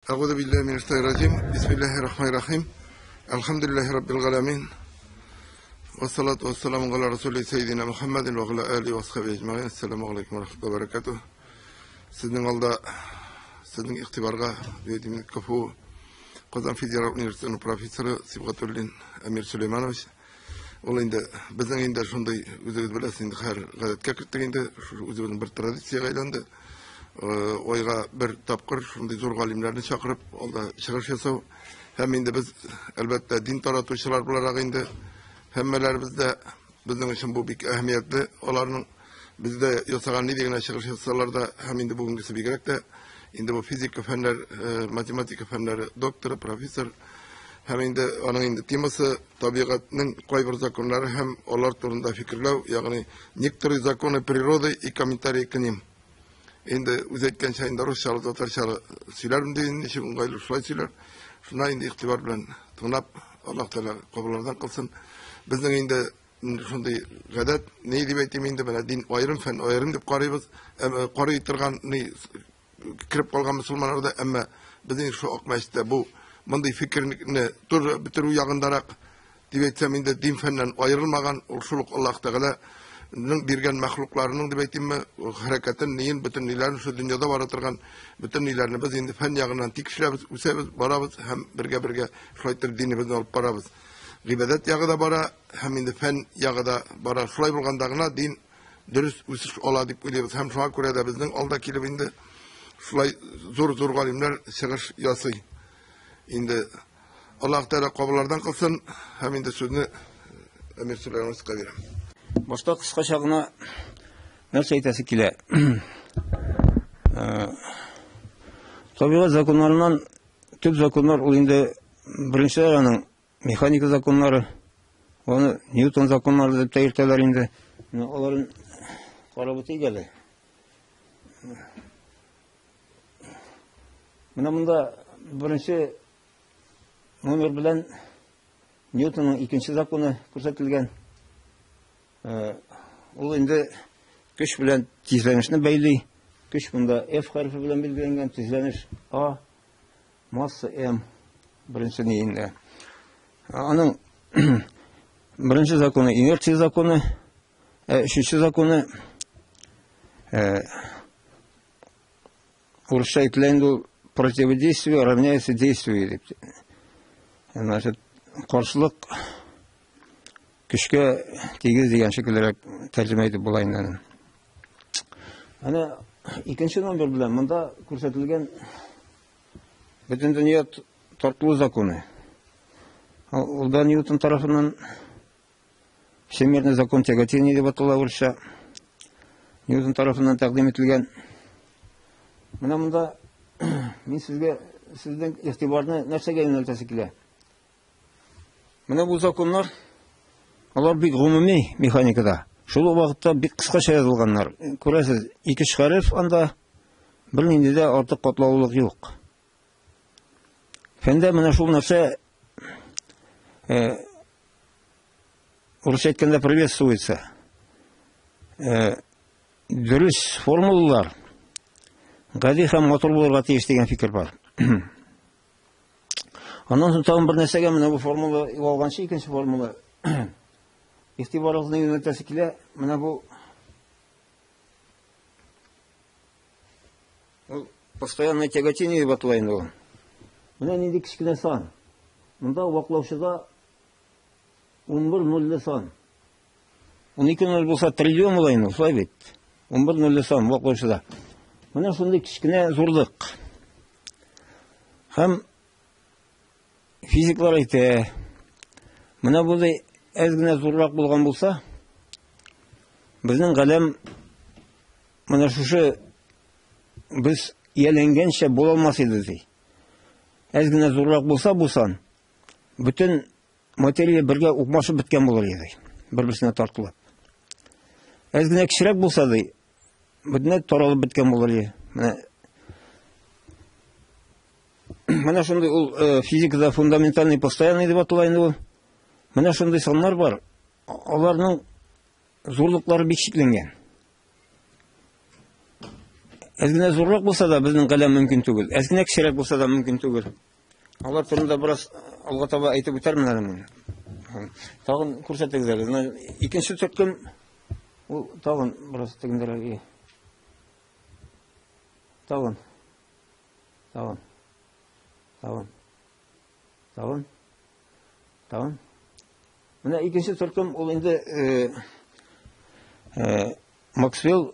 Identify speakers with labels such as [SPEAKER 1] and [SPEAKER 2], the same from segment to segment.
[SPEAKER 1] Әгъузу биллаһи минәш шайтанир раҗим. Бисмиллаһир рахманир рахим. Әлхәмдүлиллаһи раббил галәмин. Вассалату вассаламу аля расули саййидина Мухаммадин ва аля алихи ва асхабихи әҗмәгыйн. Ассаламу алейкум ва рахматуллаһи ва баракатуһ. Сезнең алда, сезнең игътибарга Владимир КФУ Казан федераль университетының профессоры Сибгатуллин Әмир Сулейманович. Ул инде безнең инде шундый үзегез беләсез инде хәер гадәткә керттек инде, үзебезнең бер традициягә әйләнде. Айга бер тапкыр шундый зур галимнәрне чакырып, алда чыгыш ясау. Һәм инде без, әлбәттә, дин таратучылар буларак инде һәммәләребез дә безнең өчен бу бик әһәмиятле. Аларның бездә ясаган нинди генә чыгыш ясасалар да, һәм инде бүгенгесе бигрәк тә, инде бу физика фәннәр, математика фәннәре докторы, профессор, һәм инде аның инде темасы табигатьнең кайбер законнары һәм алар турында фикерләү, ягъни некоторые законы природы и комментарии к ним. Инде үзе әйткәнчә, инде русчалы, татарчалы сөйләрмен ди, ничек уңайлы шулай сөйләр. Шуна инде игътибар белән тыңлап, Аллаһ Тәгалә кабуллардан кылсын. Безнең инде шундый гадәт, ни дип әйтим инде, менә дин аерым, фән аерым дип карыйбыз. Әмма карый торган ни кереп калган мөселманнар да, әмма безнең шул Ак мәчеттә бу мондый фикерне туры бетерү ягындарак дип әйтсәм инде, дин фәннән аерылмаган, ул шул ук Аллаһ Тәгаләнең биргән мәхлукларының дип әйтимме, хәрәкәтен, ниен, бөтен ниләрен, шул дөньяда бара торган бөтен ниләрне без инде фән ягыннан тикшерәбез, үсәбез, барабыз һәм бергә-бергә шулай итеп динебезне алып барабыз. Гыйбадәт ягы да бара һәм инде фән ягы да бара. Шулай булганда гына дин дөрес үсеш ала дип уйлыйбыз. Һәм шуңа күрә дә безнең алда килеп инде шулай зур-зур галимнәр чыгыш ясый. Инде Аллаһ Тәгалә кабуллардан кылсын һәм инде сүзне Әмир Сөләймановичка бирәм.
[SPEAKER 2] Башта кыскача гына нәрсә әйтәсе килә. Табигать законнарыннан төп законнар ул инде беренче аның механика законнары, аны Ньютон законнары дип тә йөртәләр инде. Менә аларын карап үтик әле. Менә монда беренче номер белән Ньютонның икенче законы күрсәтелгән. Э, ул инде көч белән тизләнешне бәйли. Көч монда F хәрефе белән билгеләнгән, тизләнеш А, масса М беренче инде. Аның беренче законы инерция законы, ә өченче законы э, Урысча әйтелә инде ул противодействие равняется действию дип. Значит, каршылык көчкә тигез дигән шикеллерәк тәрҗемә итеп була инде аны. Әнә икенче номер белән монда күрсәтелгән бөтен дөнья тартылу законы. Ул да Ньютон тарафыннан Всемирный закон тяготения дип атала урысча. Ньютон тарафыннан тәкъдим ителгән. Менә монда мин сезгә сезнең игътибарны нәрсәгә юнәлтәсе килә. Менә бу законнар алар бик гомуми механикада. Шул ук вакытта бик кыскача язылганнар. Күрәсез, ике хәреф анда бернинди дә артык катлаулылык юк. Фәндә менә шул нәрсә э, урысча әйткәндә приветствуется. Э, дөрес формулалар гади һәм матур булырга тиеш дигән фикер бар. Аннан соң тагын бер нәрсәгә менә бу формула алганчы икенче формула игътибарыгызны юнәлтәсе килә. Менә бу Ул постоянное тяготение дип атала инде ул. Менә нинди кечкенә сан. Монда ваклаучыда 11 нольле сан. 12 ноль булса триллион була инде, шулай бит. 11 нольле сан ваклаучыда. Менә шундый кечкенә зурлык. Һәм физиклар әйтә, менә бу әз генә зуррак булган булса, безнең галәм менә шушы без ияләнгәнчә була алмас иде ди. Әз генә зуррак булса бу сан, бөтен материя бергә укмашып беткән булыр иде, бер-берсенә тартылып. Әз генә кечерәк булса ди, бөтенләй таралып беткән булыр иде. Менә менә шундый ул э, физикада фундаментальный постоянный дип атала инде ул. Менә шундый саннар бар. Аларның зурлыклары бик чикләнгән. Әз генә зуррак булса да безнең галәм мөмкин түгел. Әз генә кечерәк булса да мөмкин түгел. Алар турында бераз алга таба әйтеп үтәрмен әле мин. Тагын күрсәтегез әле. Менә икенче төркем ул тагын бераз тегендәрәк. Тагын. Тагын. Тагын. Тагын. Тагын. Менә икенче төркем ул инде э, э, Максвелл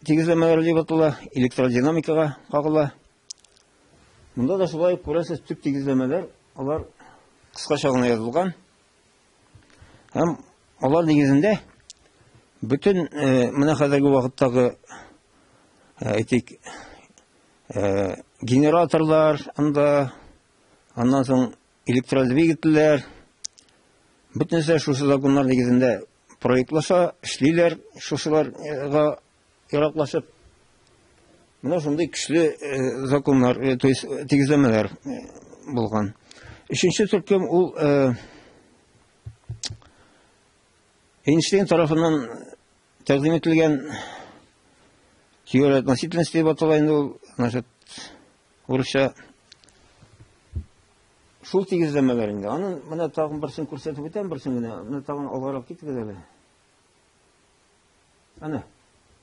[SPEAKER 2] тигезләмәләре дип атала, электродинамикага кагыла. Монда да шулай күрәсез, төп тигезләмәләр, алар кыскача гына язылган. Һәм алар нигезендә бөтен э, менә хәзерге вакыттагы э, әйтик, э, генераторлар анда, аннан соң электродвигательләр, бөтенесе шушы законнар нигезендә проектлаша, эшлиләр, шушыларга яраклашып. Менә шундый көчле э, законнар, э, то есть э, тигезләмәләр булган. Өченче төркем ул Эйнштейн тарафыннан тәкъдим ителгән теория относительности дип атала инде ул, значит, урысча шул тигезләмәләр инде. Аның менә тагын берсен күрсәтеп үтәм, берсен генә. Менә тагын алгарак китегез әле. Әнә,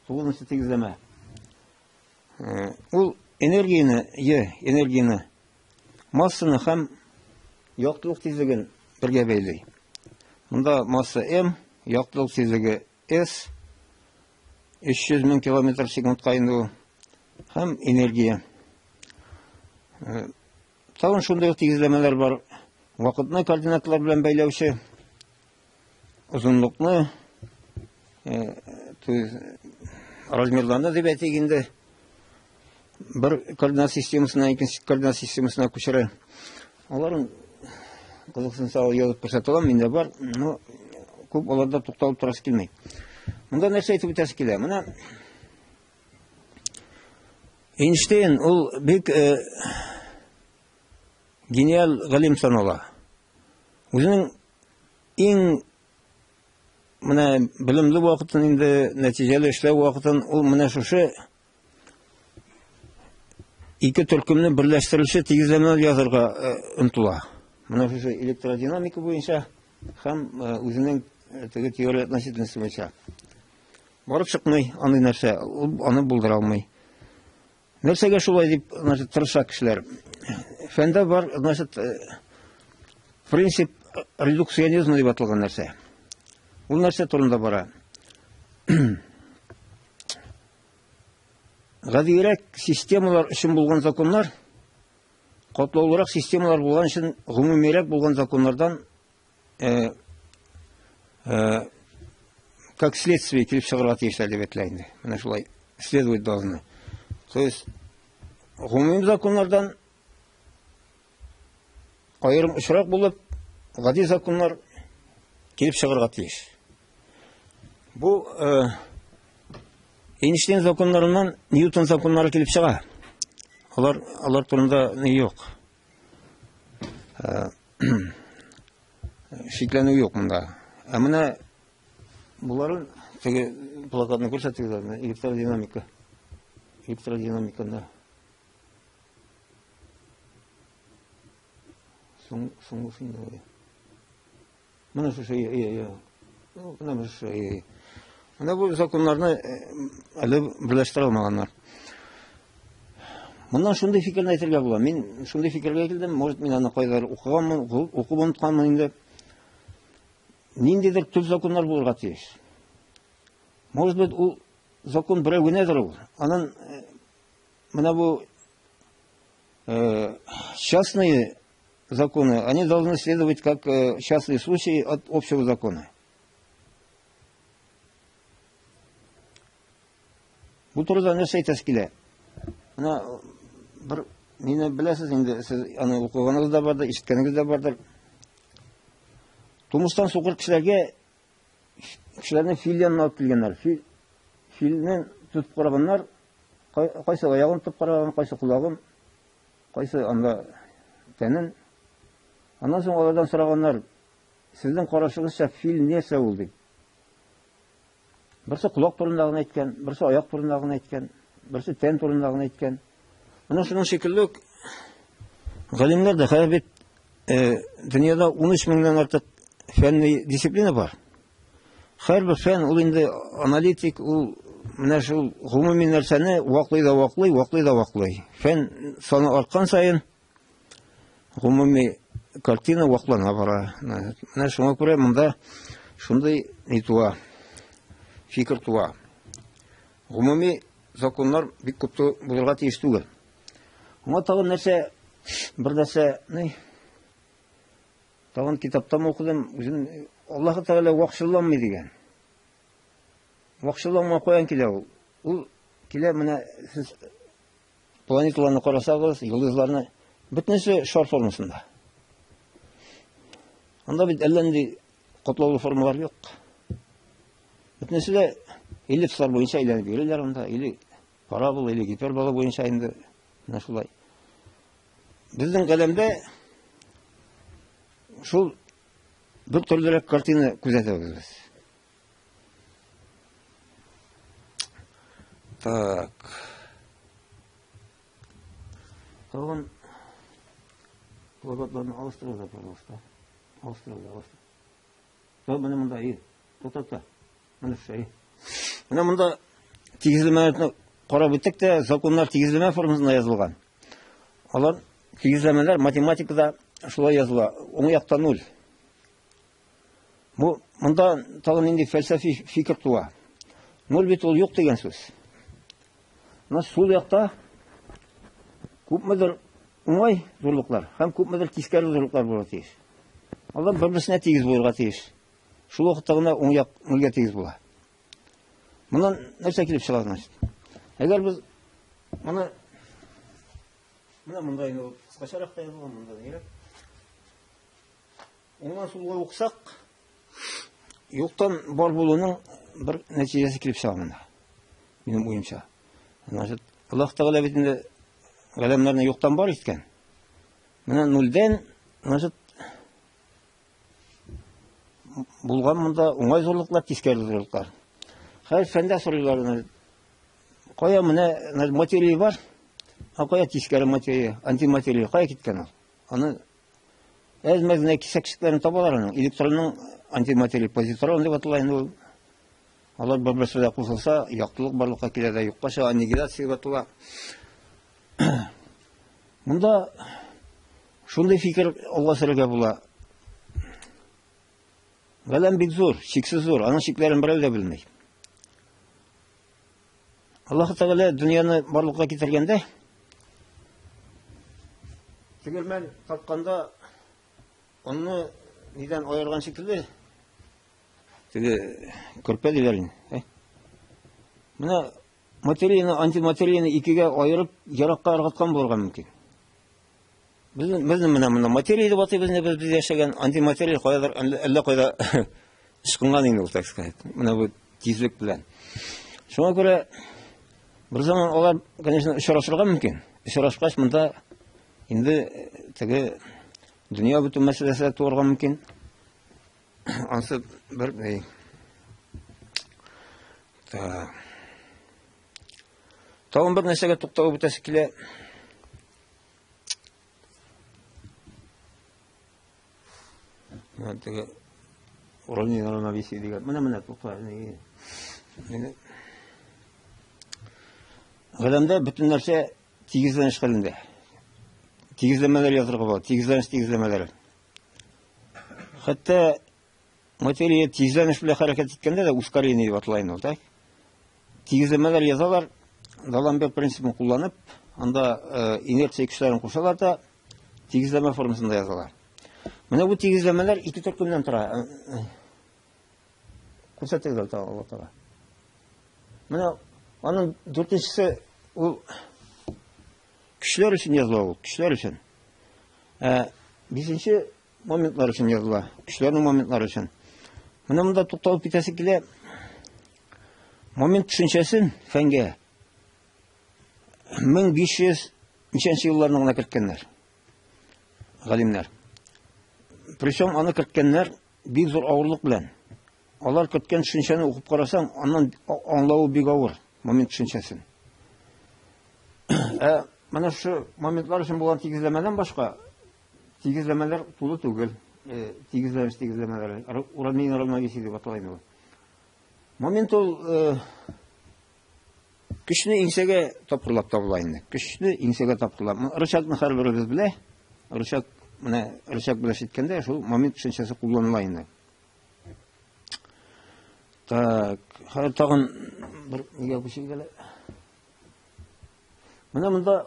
[SPEAKER 2] тугызынчы тигезләмә. Э, ул энергияне, Е, энергияне, массаны һәм яктылык тизлеген бергә бәйли. Монда масса М, яктылык тизлеге S, 300 мең километр секундка инде ул, һәм энергия. Э, тагын шундый ук тигезләмәләр бар. Вакытны координаталар белән бәйләүче озынлыкны, э, то есть размерларны дип әйтик инде, бер координат системасына икенче координат системасына күчерә. Аларын кызыксынса язып күрсәтә алам, миндә бар, но күп аларда тукталып торасы килми. Монда нәрсә әйтеп үтәсе килә? Менә Эйнштейн ул бик э, гениаль галим санала. Үзенең иң менә белемле вакытын инде нәтиҗәле эшләү вакытын ул менә шушы ике төркемне берләштерүче тигезләмәләр язырга э, омтыла. Менә шушы электродинамика буенча һәм э, үзенең э, теге теория относительности буенча. Барып чыкмый андый нәрсә, ул аны булдыра алмый. Нәрсәгә шулай дип, значит, тырыша кешеләр? Фәндә бар, значит, э, принцип редукционизма дип аталган нәрсә. Ул нәрсә турында бара? Гадиерәк системалар өчен булган законнар, катлаулырак системалар булган өчен гомумирәк булган законнардан э, э, как следствие килеп чыгарга тиешләр дип әйтелә инде. Менә шулай следовать должны. То есть гомуми законнардан аерым очрак булып, гади законнар килеп чыгарга тиеш. Бу э, Эйнштейн законнарыннан Ньютон законнары килеп чыга. Алар алар турында ни юк. Э, шикләнү юк монда. Ә менә буларын теге плакатны күрсәтегез әле, электродинамика. Электродинамикада. Соң, соңгысы инде. Менә шушы, иә, иә. Менә шушы, иә. Менә бу законнарны э, әле берләштерә алмаганнар. Моннан шундый фикерне әйтергә була. Мин шундый фикергә килдем, может, мин аны кайдадыр укыганмын, укып онытканмын инде. Ниндидер төп законнар булырга тиеш. Может быть, ул закон берәү генәдер ул. Анын э, менә бу э, частные законы, они должны следовать как э, частные случаи от общего закона. Бу турыда нәрсә әйтәсе килә? Менә бер мине беләсез инде, сез аны укыганыгыз да бардыр, ишеткәнегез дә бардыр. Тумыштан сукыр кешеләргә кешеләрне фил янына алып килгәннәр. Фил, филне тотып караганнар, кайсы аягын тотып караган, кайсы колагын, кайсы анда тәнен. Аннан соң алардан сораганнар, сезнең карашыгызча фил нәрсә ул дип. Берсе колак турында гына әйткән, берсе аяк турында гына әйткән. Берсе тән турында гына әйткән. Менә шуның шикелле үк галимнәр дә хәзер бит дөньяда 13 меңнән артык фәнни дисциплина бар. Һәрбер фән ул инде аналитик, ул менә шул гомуми нәрсәне ваклый да ваклый, ваклый да ваклый. Фән саны арткан саен гомуми картина ваклана бара. Менә шуңа күрә монда шундый ни туа, фикер туа. Гомуми законнар бик күп булырга тиеш түгел. Аңа тагын нәрсә, бер нәрсә, ни, тагын китаптан укыдым, үзем Аллаһ Тәгалә вакчылланмый дигән. Вакчылланма каян килә ул? Ул килә менә сез планеталарны карасагыз, йолдызларны, бөтенесе шар формасында. Анда бит әллә нинди катлаулы формалар юк. Бөтенесе дә эллипслар буенча әйләнеп йөриләр анда, или парабола, или гипербола буенча инде менә шулай. Безнең галәмдә шул бер төрлерәк картина күзәтәбез без. Так. Тагын плакатларны алыштырыгыз, пожалуйста. Алыштырыгыз, алыштырыгыз. Тот, менә монда, и. Тот, тот, тот. Менә шул. Менә монда тигезләмәләрне карап үттек тә, законнар тигезләмә формасында язылган. Алар тигезләмәләр математикада шулай языла. Уң якта нуль. Бу монда тагын нинди фәлсәфи фикер туа. Нуль бит ул юк дигән сүз. Менә сул якта күпмедер уңай зурлыклар һәм күпмедер тискәре зурлыклар булырга тиеш. Алар бер-берсенә тигез булырга тиеш. Шул вакытта гына уң як нульгә тигез була. Моннан нәрсә килеп чыга, значит? Әгәр без моны менә монда инде ул кыскачарак та язылган, монда да кирәк. Уңнан сулга уксак, юктан бар булуның бер нәтиҗәсе килеп чыга монда. Минем уемча. Значит, Аллаһ Тәгалә бит инде галәмнәрне юктан бар иткән. Менә нульдән, значит, булган монда уңай зурлыклар, тискәре зурлыклар. Хәзер фәндә сорыйлар, кая менә материя бар, а кая тискәре материя, антиматерия, кая киткән ул? Аны әз-мәз генә кисәкчекләрен табалар аның. Электронның антиматерия позитрон дип атала инде ул. Алар бер-берсе белән кушылса, яктылык барлыкка килә дә юкка чыга, аннигиляция дип атала. Монда шундый фикер алга сөрергә була. Галәм бик зур, чиксез зур, аның чикләрен берәү дә белми. Аллаһ Тәгалә дөньяны барлыкка китергәндә, тегермән тартканда онны нидән аерган шикелле, теге көрпә диләр инде. Э? Менә материяне, антиматерияне икегә аерып, еракка ыргыткан булырга мөмкин. Безнең безнең менә монда материя дип атыйбыз инде без без яшәгән антиматерия каядыр әллә кайда ычкынган инде ул, так сказать. Менә бу тизлек белән. Шуңа күрә бер заман алар, конечно, очрашырга мөмкин. Очрашкач монда инде теге дөнья бетү мәсьәләсе дә туарга мөмкин. Ансы бер ни. Так. Тагын бер нәрсәгә тукталып үтәсе килә. Менә теге уравнение равновесия дигән. Менә менә тукта. Галәмдә бөтен нәрсә тигезләнеш хәлендә. Тигезләмәләр язырга була, тигезләнеш тигезләмәләре. Хәтта материя тизләнеш белән хәрәкәт иткәндә дә ускорение дип атала инде ул, так? Тигезләмәләр язалар, Даламбер принцибын кулланып, анда инерция көчләрен кушалар да тигезләмә формасында язалар. Менә бу тигезләмәләр ике төркемнән тора. Күрсәтегез әле Алла Тәгалә. Менә аның дүртенчесе ул көчләр өчен языла ул, көчләр өчен. Ә бишенче моментлар өчен языла, көчләрнең моментлары өчен. Менә монда тукталып китәсе килә. Момент төшенчәсен фәнгә 1500 ничәнче елларны гына керткәннәр галимнәр. Причем аны керткәннәр бик зур авырлык белән. Алар керткән төшенчәне укып карасаң, аннан аңлавы бик авыр, момент төшенчәсен. Ә менә шу моментлар өчен булган тигезләмәдән башка тигезләмәләр тулы түгел. Тигезләнеш тигезләмәләре, уравнение равновесия дип атала инде ул. Момент ул көчне иңсәгә тапкырлап табыла инде. Көчне иңсәгә тапкырлап. Рычагны һәрберебез белә. Рычаг, менә рычаг белән әйткәндә, шул момент төшенчәсе кулланыла инде. Так, хәзер тагын бер нигә күчик әле. Менә монда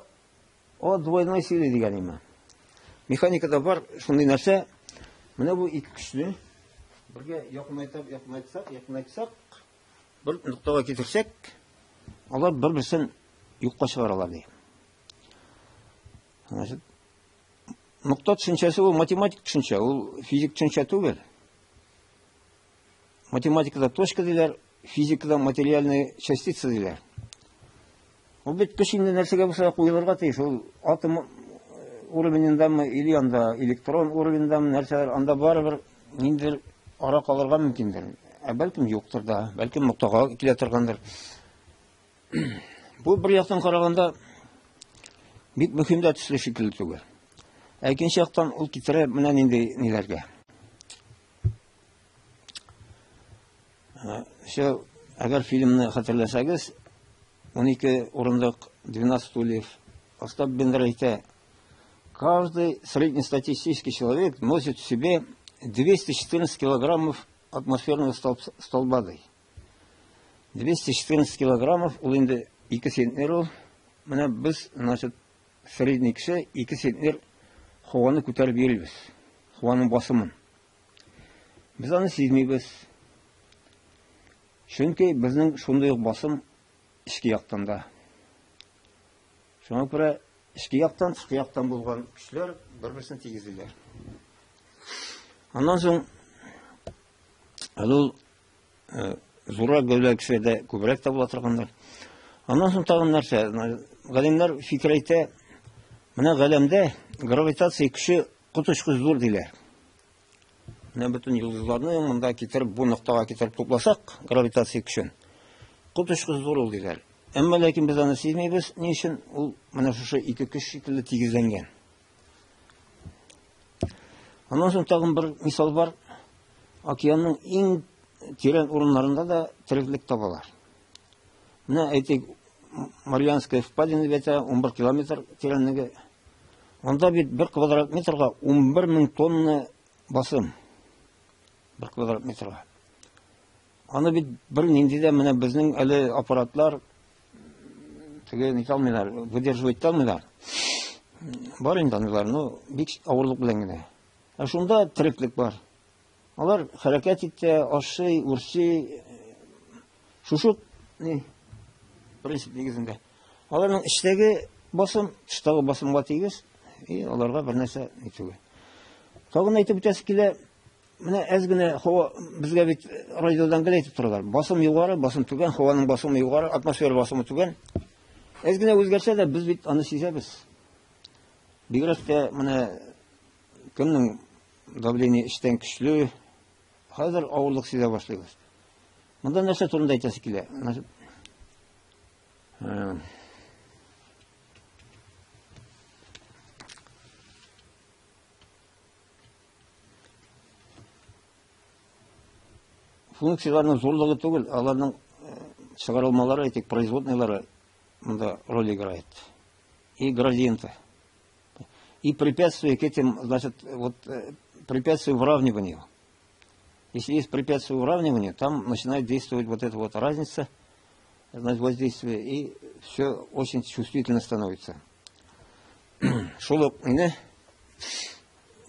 [SPEAKER 2] о двойной силы дигән име. Механикада бар шундый нәрсә. Менә бу ике көчне бергә якынайтып, якынайтсак, якынайтсак, бер ноктага китерсәк, алар бер-берсен юкка чыгаралар ди. Значит, нокта төшенчәсе ул математик төшенчә, ул физик төшенчә түгел. Математикада точка диләр, физикада материальная частица диләр. Ул бит көч инде нәрсәгә булса куелырга тиеш. Ул атом уровенендәме или анда электрон уровенендәме нәрсәләр, анда барыбер ниндидер ара калырга мөмкиндер. Ә бәлкем юктыр да, бәлкем ноктага килә торгандыр. Бу бер яктан караганда бик мөһим дә төсле шикелле түгел. Ә икенче яктан ул китерә менә нинди ниләргә. Все, әгәр фильмны хәтерләсәгез, 12 урындык, 12 стульев, Остап Бендер әйтә, каждый среднестатистический человек носит в себе 214 килограммов атмосферного столба, ди. 214 килограммов, ул инде 2 центнер ул. Менә без, значит, средний кеше 2 центнер һаваны күтәреп йөрибез. Һаваның басымын. Без аны сизмибез. Чөнки безнең шундый ук басым эчке яктан да. Шуңа күрә эчке яктан, тышкы яктан булган көчләр бер-берсен тигезлиләр. Аннан соң әле ул зуррак гәүдәле кешеләрдә күбрәк тә була торгандыр. Аннан соң тагын нәрсә? Галимнәр фикер әйтә, менә галәмдә гравитация көче коточкыч зур диләр. Менә бөтен йолдызларны монда китереп, бу ноктага китереп тупласак, гравитация көчен, коточкыч зур ул диләр. Әмма ләкин без аны сизмибез. Ни өчен? Ул менә шушы ике көч шикелле тигезләнгән. Аннан соң тагын бер мисал бар. Океанның иң тирән урыннарында да тереклек табалар. Менә әйтик, Марианская впадина дип әйтә, 11 километр тирәнлеге. Анда бит бер квадрат метрга 11 мең тонна басым. Бер квадрат метрга. Аны бит бер нинди дә менә безнең әле аппаратлар теге нитә алмыйлар, выдерживать итә алмыйлар. Бар инде андыйлар, но бик авырлык белән генә. Ә шунда тереклек бар. Алар хәрәкәт итә, ашый, үрчи. Шушы ни принцип нигезендә. Аларның эчтәге басым, тыштагы басымга тигез, и аларга бер нәрсә ни түгел. Тагын әйтеп үтәсе килә, менә әз генә һава безгә бит радиодан гел әйтеп торалар. Басым югары, басым түбән, һаваның басымы югары, атмосфера басымы түбән. Әз генә үзгәрсә дә без бит аны сизәбез. Бигрәк тә менә кемнең давление эчтән көчле, хәзер авырлык сизә башлыйбыз. Монда нәрсә турында әйтәсе килә? Функцияләрнең зурлыгы түгел, аларның чыгарылмалары, әйтик, производныйлары монда роль играет. И градиенты. И препятствия к этим, значит, вот препятствия выравниванию. Если есть препятствие выравниванию, там начинает действовать вот эта вот разница, значит, воздействие, и все очень чувствительно становится. Шул ук инде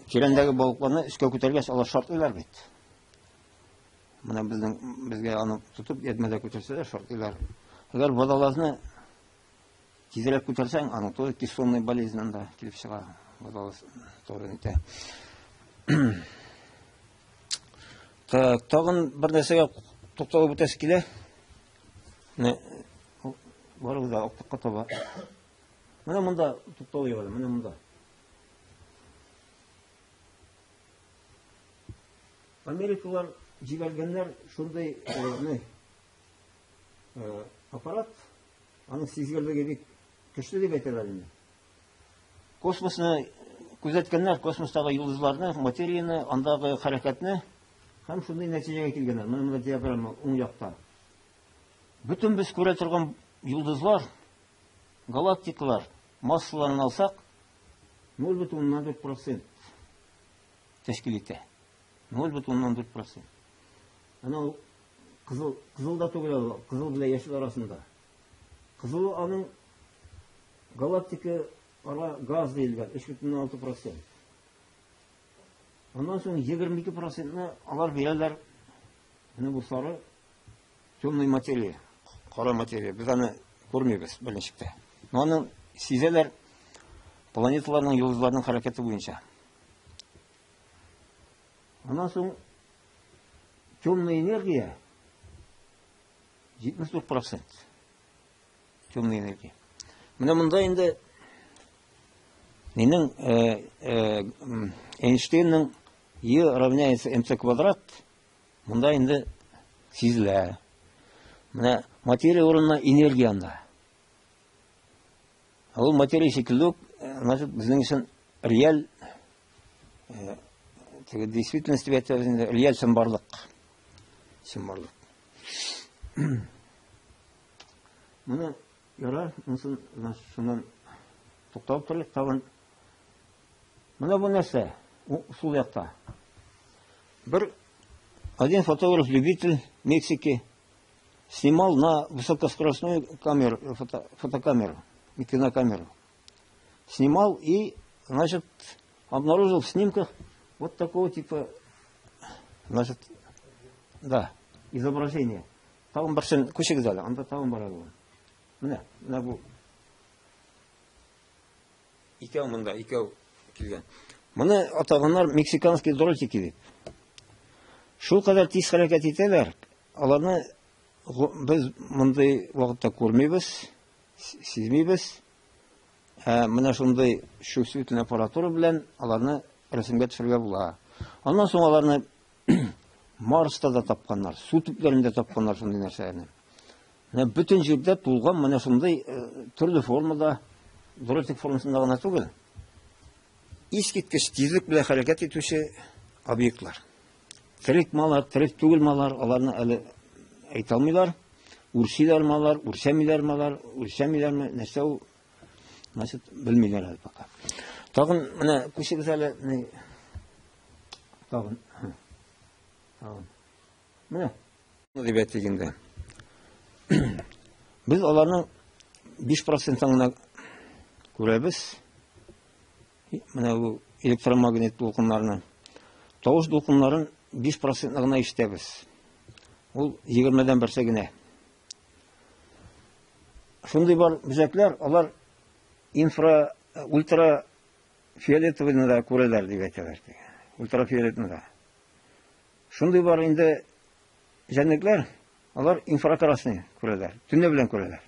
[SPEAKER 2] тирәндәге балыкларны өскә күтәргәч, алар шартлыйлар бит. Менә безнең безгә аны тотып ятмәдә күтәрсәләр, шартлыйлар. Әгәр водолазны тизрәк күтәрсәң, аның тоже кессонный болезнь анда килеп чыга. Водолаз тоже нитә. Так, тагын бер нәрсәгә тукталып үтәсе килә. Менә барыбыз да актыкка таба. Менә монда тукталыйк әле, менә монда. Америкалар җибәргәннәр шундый аппарат, аның сизгерлеге бик көчле дип әйтәләр инде. Космосны күзәткәннәр, космостагы йолдызларны, материяне, андагы хәрәкәтне һәм шундый нәтиҗәгә килгәннәр. Менә монда диаграмма уң якта. Бөтен без күрә торган йолдызлар, галактикалар массаларын алсак, 0,4% тәшкил итә. 0,4%. Ана ул кызыл, кызыл да түгел ул, кызыл белән яшел арасында. Кызыл аның галактика ара газ диелгән 3,6%. Аннан соң 22%-ны алар бирәләр. Менә бу сары темная материя, кара материя. Без аны күрмибез берничек тә. Но аны сизәләр планеталарның, йолдызларның хәрәкәте буенча. Аннан соң темная энергия 74% темная энергия. Менә монда инде нинең Эйнштейнның E равняется mc квадрат монда инде сизелә. Менә материя урынына энергия анда. Ә ул материя шикелле үк, значит, безнең өчен реаль теге действительность дип әйтәбез инде, реаль чынбарлык. Чынбарлык. Моны ярар, монысын шуннан тукталып торыйк тагын. Менә бу нәрсә, сул якта. Бер один фотограф-любитель Мексики снимал на высокоскоростную камеру, фотокамеру, кинокамеру. Снимал и, значит, обнаружил в снимках вот такого типа, значит, да, изображение. Тагын берсен күчегез әле, анда тагын бар әле. Менә, менә бу. Икәү монда, икәү килгән. Моны атаганнар мексиканский дротики дип. Шул кадәр тиз хәрәкәт итәләр, аларны без мондый вакытта күрмибез, сизмибез. Ә менә шундый чувствительный аппаратура белән аларны рәсемгә төшерергә була. Аннан соң аларны Марста да тапканнар, су төпләрендә тапканнар шундый нәрсәләрне. Менә бөтен җирдә тулган менә шундый төрле формада, дротик формасында гына түгел, искиткеч тизлек белән хәрәкәт итүче объектлар. Терек малар, терек түгел малар, аларны әле әйтә алмыйлар. Үрчиләр малар, үрчәмиләр малар, үрчәмиләрме, нәрсә ул, значит, белмиләр әле пока. Тагын менә күчегез әле, тагын, тагын. Менә дип әйтик инде. Без аларның 5%-ын гына күрәбез. Менә бу электромагнит дулкыннарны. Тавыш дулкыннарын 5%-ны гына ишетәбез. Ул 20-дән берсе генә. Шундый бар бөҗәкләр, алар инфра, ультра фиолетовыйны да күрәләр дип әйтәләр. Ультрафиолетны да. Шундый бар инде җәнлекләр, алар инфракрасный күрәләр, төнлә белән күрәләр.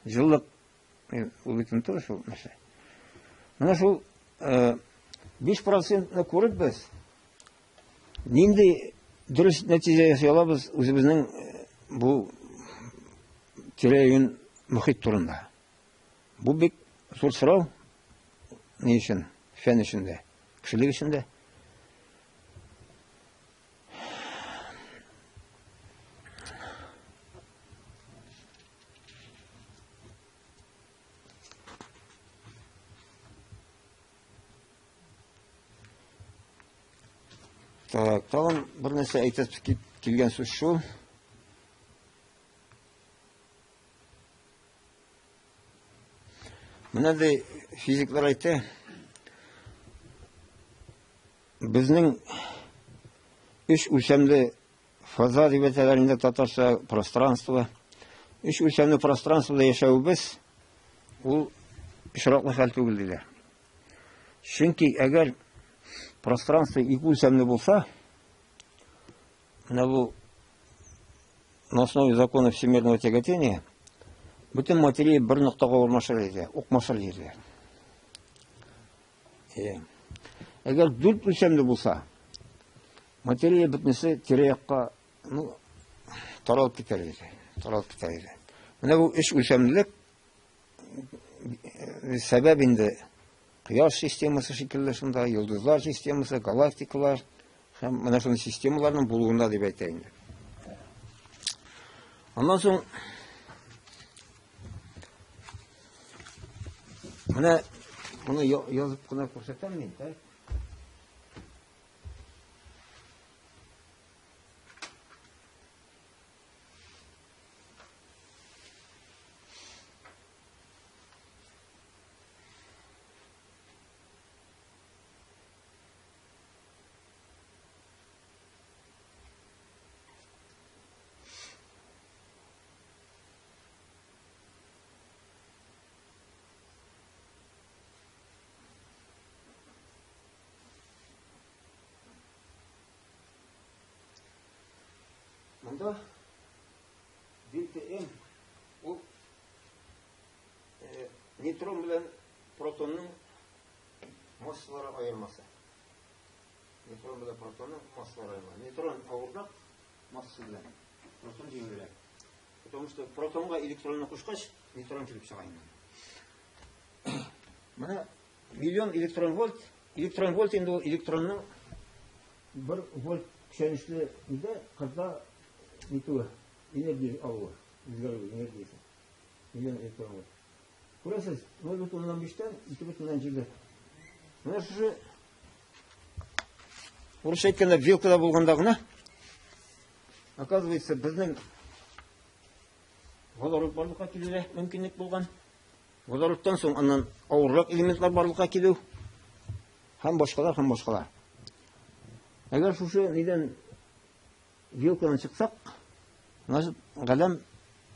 [SPEAKER 2] Җылылык ул бит түгел шул нәрсә. Менә шул 5%-ны күреп без нинди дөрес нәтиҗә ясый алабыз үзебезнең бу тирә-юнь мохит турында. Бу бик зур сорау. Ни өчен? Фән өчен дә, кешелек өчен дә. Так, тагын бер нәрсә әйтәсе килгән сүз шул. Менә ди физиклар әйтә, безнең өч үлчәмле фаза дип әйтәләр инде татарча пространство. Өч үлчәмле пространствода яшәвебез ул очраклы хәл түгел диләр. Чөнки әгәр пространство ике үлчәмле булса, менә бу на основе закона всемирного тяготения бөтен материя бер ноктага урнашыр иде, укмашыр иде. Әгәр дүрт үлчәмле булса, материя бөтенесе тирә-якка, ну, таралып китәр иде, таралып китәр иде. Менә бу өч үлчәмлелек сәбәп инде Кояш системасы шикелле шунда, йолдызлар системасы, галактикалар һәм менә шундый системаларның булуында дип әйтә инде. Аннан соң менә моны язып кына күрсәтәм мин, так? Монда дельта М ул Нейтрон белән протонның массалары аермасы. Нейтрон белән протонның массалары аермасы. Нейтрон авыррак масса белән, протон җиңелрәк. Потому что протонга электронны кушкач, нейтрон килеп чыга инде. Менә миллион электрон вольт, электрон вольт инде ул электронның бер вольт көчәнешле иде, кырда нитүе, энергия алуы, үзгәрүе энергиясе. Миллион электрон вольт. Күрәсез, 0,5-тән 2,7. Менә шушы урысча әйткәндә вилкада булганда гына, оказывается, безнең водород барлыкка килүгә мөмкинлек булган. Водородтан соң аннан авыррак элементлар барлыкка килү һәм башкалар, һәм башкалар. Әгәр шушы нидән Вилкадан чыксак, значит, галәм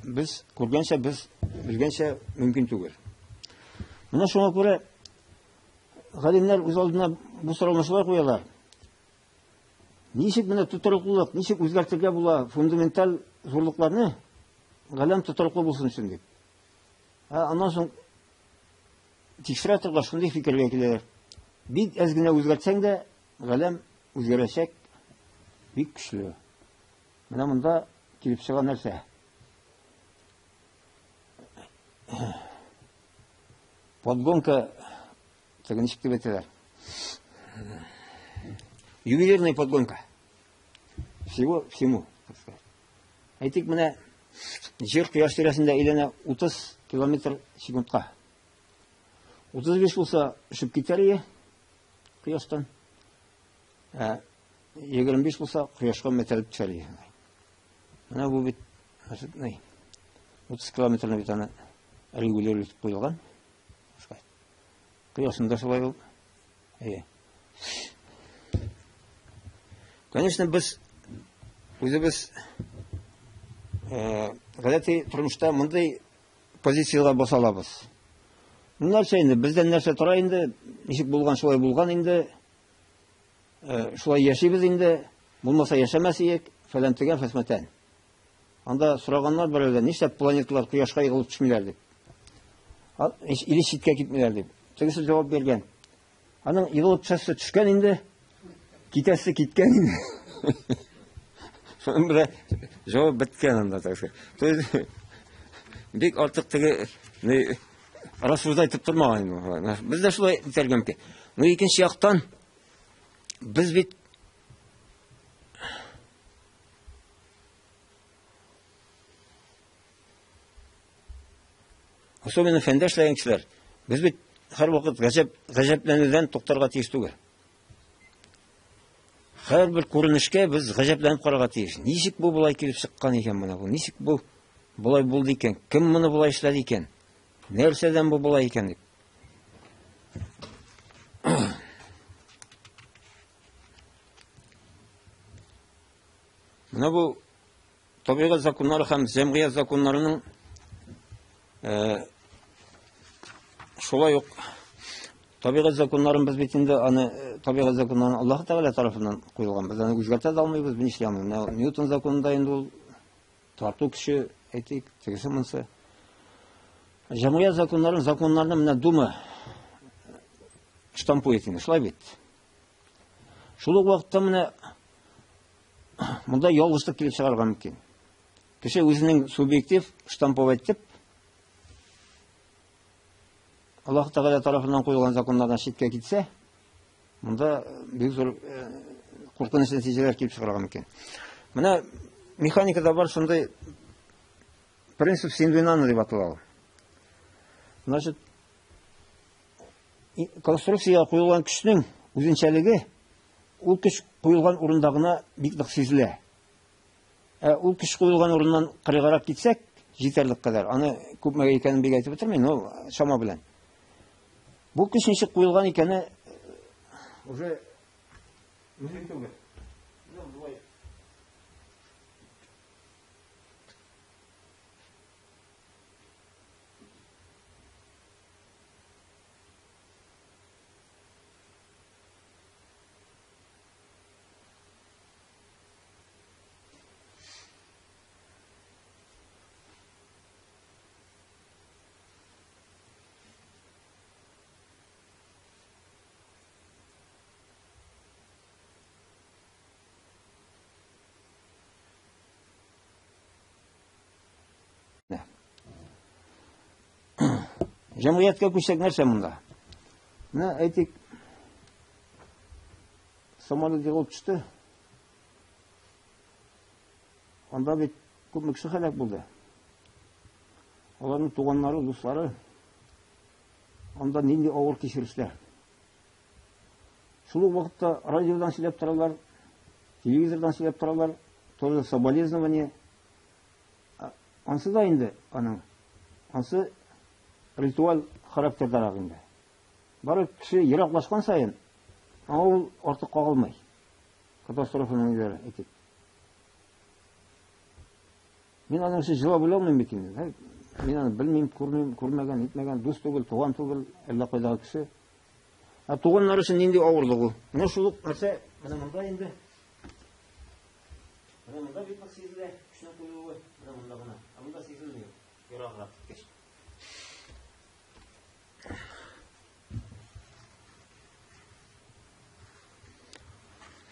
[SPEAKER 2] без күргәнчә, без белгәнчә мөмкин түгел. Менә шуңа күрә галимнәр үз алдына бу сорауны шулай куялар. Ничек менә тотрыклылык, ничек үзгәртергә була фундаменталь зурлыкларны, галәм тотрыклы булсын өчен дип. Ә аннан соң тикшерә торгач шундый фикергә киләләр. Бик әз генә үзгәртсәң дә, Галәм үзгәрәчәк бик көчле. Менә монда килеп чыга нәрсә? Подгонка, теге ничек дип әйтәләр? Ювелирная подгонка. Всего всему, так сказать. Әйтик, менә Җир кояш тирәсендә әйләнә 30 километр секундка. 35 булса, өшеп китәр ие. Кояштан. Ә 25 булса, кояшка мәтәлеп төшәр. Менә бу бит, значит, ни, 30 километрны бит аны регулировать итеп куелган. Кояшында шулай ул. Әйе. Конечно, без үзебез гадәти тормышта мондый позициягә баса алабыз. Нәрсә инде, бездән нәрсә тора инде, ничек булган шулай булган инде, э, шулай яшибез инде, булмаса яшәмәс идек, фәлән төгән фәсмәтән. Анда сораганнар берәүдән, нишләп планеталар кояшка егылып төшмиләр дип. Или читкә китмиләр дип. Тегесе җавап биргән. Аның егылып төшәсе төшкән инде, китәсе киткән инде. Шуның белән җавап беткән анда, так сказать. То есть бик артык теге не рассуждать итеп тормаган инде. Без дә шулай итәргә мөмкин. Но икенче яктан без бит Особенно фәндә эшләгән кешеләр. Без бит һәрвакыт гаҗәп, гаҗәпләнүдән туктарга тиеш түгел. Һәрбер күренешкә без гаҗәпләнеп карарга тиеш. Ничек бу болай килеп чыккан икән менә бу? Ничек бу болай булды икән? Кем моны болай эшләде икән? Нәрсәдән бу болай икән дип. Менә бу табигать законнары һәм җәмгыять законнарының э, шулай ук табигать законнарын без бит инде аны э, табигать законнарын Аллаһ Тәгалә тарафыннан куелган. Без аны үзгәртә дә алмыйбыз, берничә алмыйбыз. Менә Ньютон законында инде ул тарту көче, әйтик, тегесе монысы. Җәмгыять законнарын, законнарны менә Дума штампует инде, шулай бит. Шул ук вакытта менә монда ялгышлык килеп чыгарга мөмкин. Кеше үзенең субъектив штамповать итеп, Аллаһ Тәгалә тарафыннан куелган законнардан читкә китсә, монда бик зур куркыныч нәтиҗәләр килеп чыгарга мөмкин. Менә механикада бар шундый принцип Синдвинана дип атала ул. Значит, конструкциягә куелган көчнең үзенчәлеге ул көч куелган урында гына бик нык сизелә. Ә ул көч куелган урыннан кырыйгарак китсәк, җитәрлек кадәр, аны күпмегә икәнен бик әйтеп бетермим, но чама белән. Бу көч ничек куелган икәне уже мөһим түгел. Ну, болай. Җәмгыятькә күчсәк нәрсә монда? Менә әйтик, самолет егылып төште. Анда бит күпме кеше һәлак булды. Аларның туганнары, дуслары. Анда нинди авыр кичерешләр. Шул ук вакытта радиодан сөйләп торалар, телевизордан сөйләп торалар, тоже соболезнование. Ансы да инде аның, ансы ритуаль характердарак инде. Бары кеше ераклашкан саен, аңа ул артык кагылмый. Катастрофаның ниләре әйтик. Мин аның өчен җылап үлә алмыйм бит инде. Мин аны белмим, күрмим, күрмәгән, нитмәгән, дус түгел, туган түгел, әллә кайдагы кеше. Ә туганнар өчен нинди авырлык ул? Менә шул ук нәрсә, менә монда инде. Менә монда бик нык сизелә, көчнең куюы, менә монда гына. Ә монда сизелми, ераграк киткәч.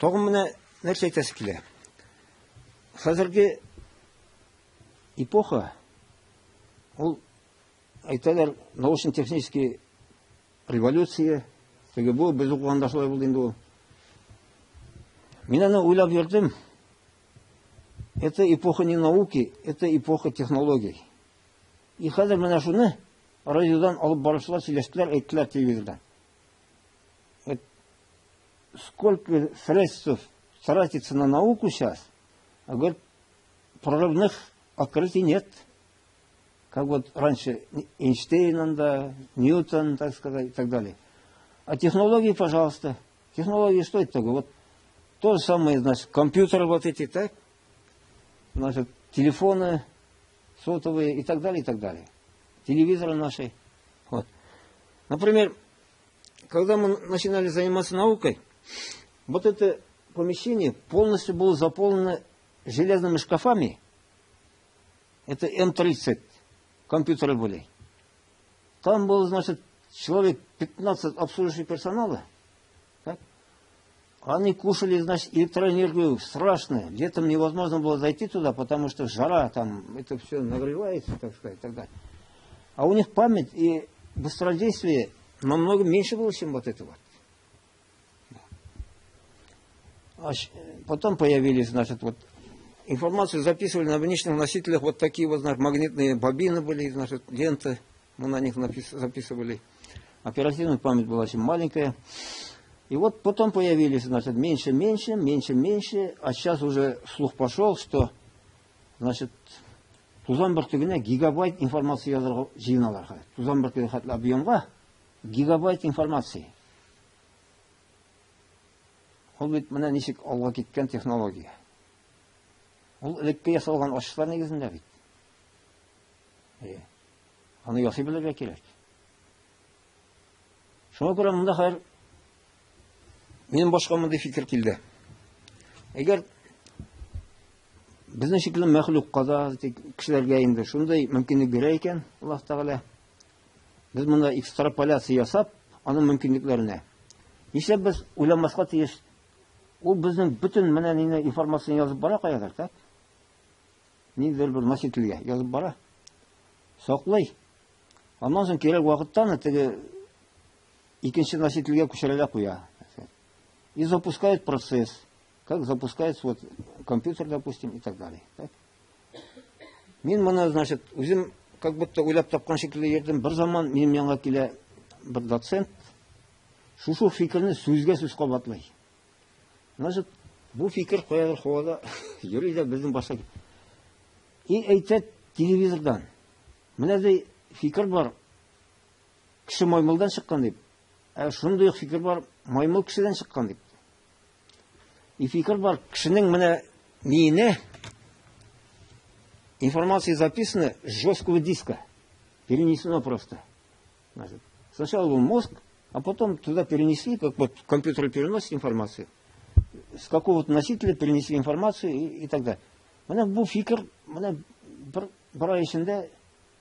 [SPEAKER 2] Тагын менә нәрсә әйтәсе килә. Хәзерге эпоха, ул әйтәләр, научно-технический революция, теге бу, без укыганда шулай булды инде ул. Мин аны уйлап йөрдем. Это эпоха не науки, это эпоха технологий. И хәзер менә шуны радиодан алып баручылар сөйләштеләр, әйттеләр телевизордан. Сколько средств тратится на науку сейчас, а говорит, прорывных открытий нет. Как вот раньше Эйнштейн, да, Ньютон, так сказать, и так далее. А технологии, пожалуйста. Технологии что это такое? Вот то же самое, значит, компьютеры вот эти, так? Значит, телефоны сотовые и так далее, и так далее. Телевизоры наши. Вот. Например, когда мы начинали заниматься наукой, вот это помещение полностью было заполнено железными шкафами. Это М30 компьютеры были. Там было, значит, человек 15 обслуживающего персонала. Так? Они кушали, значит, электроэнергию страшно. Летом невозможно было зайти туда, потому что жара там, это все нагревается, так сказать, и так далее. А у них память и быстродействие намного меньше было, чем вот это вот. А потом появились, значит, вот информацию записывали на внешних носителях, вот такие вот, значит, магнитные бобины были, значит, ленты, мы на них записывали. Оперативная память была очень маленькая. И вот потом появились, значит, меньше, меньше, меньше, меньше. А сейчас уже слух пошел, что, значит, тузан бөртегенә гигабайт информация язырга җыеналар хәзер. Тузан бөртеге хәтле объемга гигабайт информации. Ул бит менә ничек алга киткән технология. Ул элекке ясалган ачышлар нигезендә бит. Аны ясый белергә кирәк. Шуңа күрә монда хәзер минем башка мондый фикер килде. Әгәр безнең шикелле мәхлукка да, кешеләргә инде шундый мөмкинлек бирә икән Аллаһ Тәгалә, без монда экстраполяция ясап, аның мөмкинлекләренә. Нишләп без уйламаска тиеш? Ул безнең бөтен менә нинди информацияне язып бара каядыр, так? Ниндидер бер носительгә язып бара. Саклый. Аннан соң кирәк вакытта аны теге икенче носительгә күчерә дә куя. И запускает процесс, как запускается вот компьютер, допустим, и так далее. Так? Мин моны, значит, үзем как будто уйлап тапкан шикелле йөрдем. Бер заман минем янга килә бер доцент, шушы фикерне сүзгә сүз кабатлый. Значит, бу фикер каядыр һавада йөри дә безнең башка. И әйтә телевизордан. Менә ди фикер бар. Кеше маймылдан чыккан дип. Ә шундый ук фикер бар, маймыл кешедән чыккан дип. И фикер бар, кешенең менә миенә информация записана с жесткого диска. Перенесено просто. Значит, сначала был мозг, а потом туда перенесли, как вот компьютер переносит информацию. С какого-то носителя перенесли информацию и так далее. Менә бу фикер, менә бер ай эчендә